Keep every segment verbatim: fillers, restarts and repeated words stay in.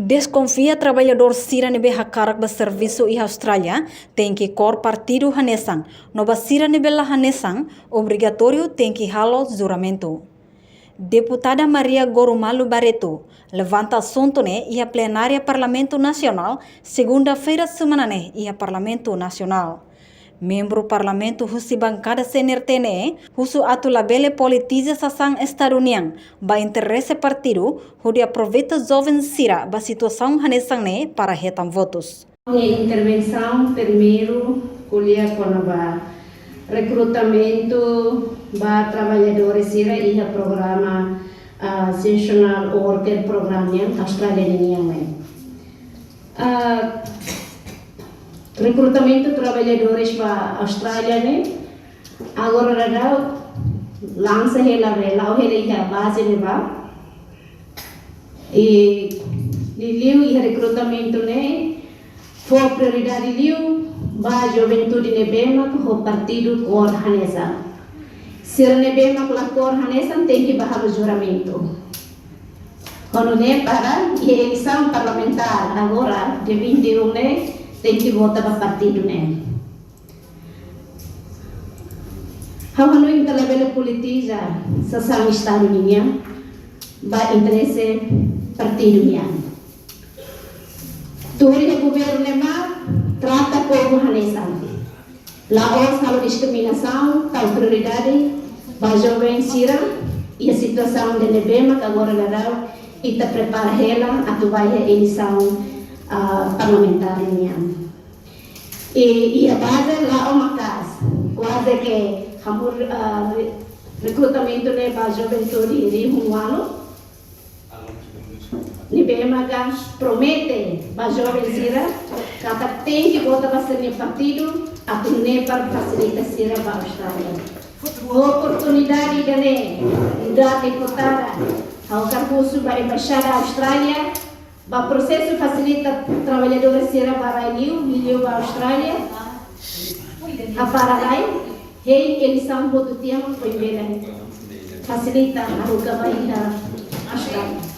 Deskonfia traballadór sira ne'ebé hakarak ba servisu iha Austrália, tenke kór partidu hanesan, no ba sira ne'ebé la hanesan, obrigatóriu tenke halo juramentu. Deputada Maria Gorumalu Barreto levanta asuntu ne'e iha plenária Parlamentu Nasionál, segunda-feira semana ne'e iha Parlamentu Nasionál. Membru Parlamentu husi bankada C N R T ne'e husu atu labele politiza sasán Estadu nian ba interese partidu, hodi aproveita joven sira ba situasaun hanesan ne'e para hetan votus. Minha intervensaun primeiru ko'alia kona-ba rekrutamentu ba traballadores sira iha programa, ah, seasonal worker program nian Austrália nian ne'e. Ah, rekrutamentu traballadores ba Austrália ne'e agora daudaun lansa hela be la'o hela iha baze ne'ebá. I liuliu iha rekrutamentu ne'e fó prioridade liu ba juventude ne'ebé mak ho partidu kór hanesan. Sira ne'ebé mak la kór hanesan tenke ba halo juramentu. Ho nune'e para iha eleisaun parlamentár agora dia vinte e um ne'e tenke vota ba partidu ne'e. Ha'u hanoin ita labele politiza sasán Estadu nian ba interese partidu nian. Tuur iha governu ne'e mak trata povu hanesan. La'ós halo diskriminasaun, tau prioridade ba joven sira iha situasaun ida ne'ebé mak agora daudaun ita prepara hela atu ba iha eleisaun, ah, parlamentár nian. I, iha baze la'o maka'as, kuaze ke hamur, ah, re-, rekrutamentu ne'e ba juventude rihun ualu. Ne'ebé maka promete ba joven sira katak tenke vota ba sira-nia partidu atu nune'e para fasilita sira ba Austrália. Oportunidade ida-ne'e, nu'udar deputada, ha'u hakarak husu ba Embaixada Austrália, ba prosesu fasilita traballadór sira ba rai liu, liuliu ba Austrália, hapara rai, hein eleisaun hotu tiha mak foin bele fasilita haruka ba iha Austrália.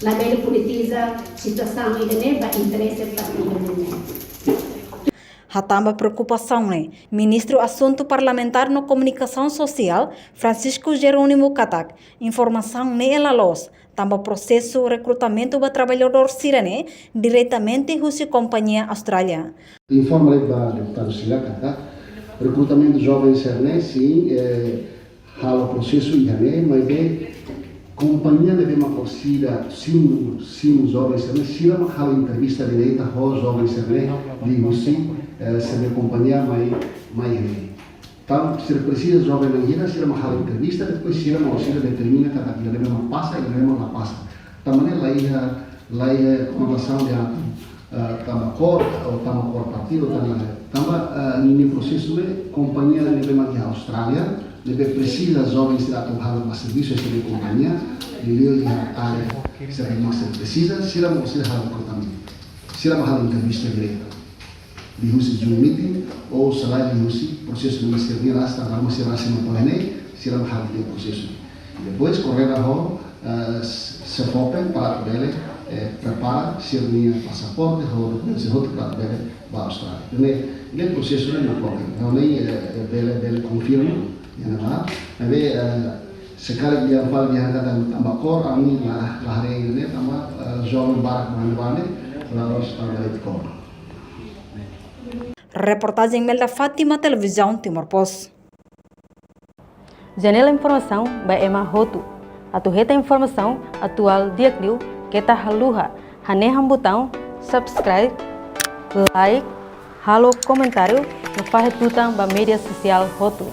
Labele politiza situasaun ida-ne'e ba interese partidu nian. Hatán ba preokupasaun ne'e, Ministru Asuntu Parlamentár no Komunikasaun Sosiál, Francisco Jerónimo katak, informasaun ne'e la loos, tanba prosesu rekrutamentu ba traballadór sira-ne'e diretamente husi kompañia Austrália. Informa lai ba deputadu sira katak rekrutamentu joven sira-ne'e, sin, eh, halo prosesu iha ne'e, maibé kompañia ne'ebé mak orsida simu, simu joven sira-ne'e, sira mak halo entrevista direta ho joven sira-ne'e, liuhusi, eh, sira-nia kompañia mai, mai iha ne'e. Entaun, sira presiza joven na'in hira, sira mak halo entrevista, depois sira mak, sira determina katak ida-ne'e mak pasa, ida-ne'e mak la pasa. Tanba ne'e la iha, la iha konotasaun de atu, eh, tanba kór, ou tanba kór partidu, tanba, tanba, eh, ninia prosesu ne'e, kompañia ne'ebé mak iha Austrália, ne'ebé presiza joven sira atu halo ba servisu iha sira-nia kompañia, liuliu iha área sira mak sira presiza, sira mak sira halo rekrutamentu. Sira mak halo entrevista direta. Liuhusi Zoom meeting, ou se lae liuhusi prosesu ne'ebé sira-nia rasta, rama sira rasta no pala ne'e, sira mak halo nia prosesu. Depois, korrela ho, eh, SEFOPE, para atu bele, eh, prepara sira-nia pasaporte, ho dokumentu sira hotu para atu bele ba Austrália. Ne'e, ne'e prosesu ne'e na koke. Entaun, ne'e, eh, eh, bele, bele konfirma, iha ne'ebá. Ne'ebé, eh, se karik dehan fali dehan katak tanba kór, ami la, la haree ne'e, tanba, eh, joven barak bane-bane, la loos tanba de'it kór. Reportajen Melda Fátima, Televizaun Timor Post. Janela informasaun ba ema hotu. Atu hetan informasaun atuál di'ak liu, keta haluha hanehan butaun subscribe, like, halo komentáriu, no fahe tutan ba média sosiál hotu.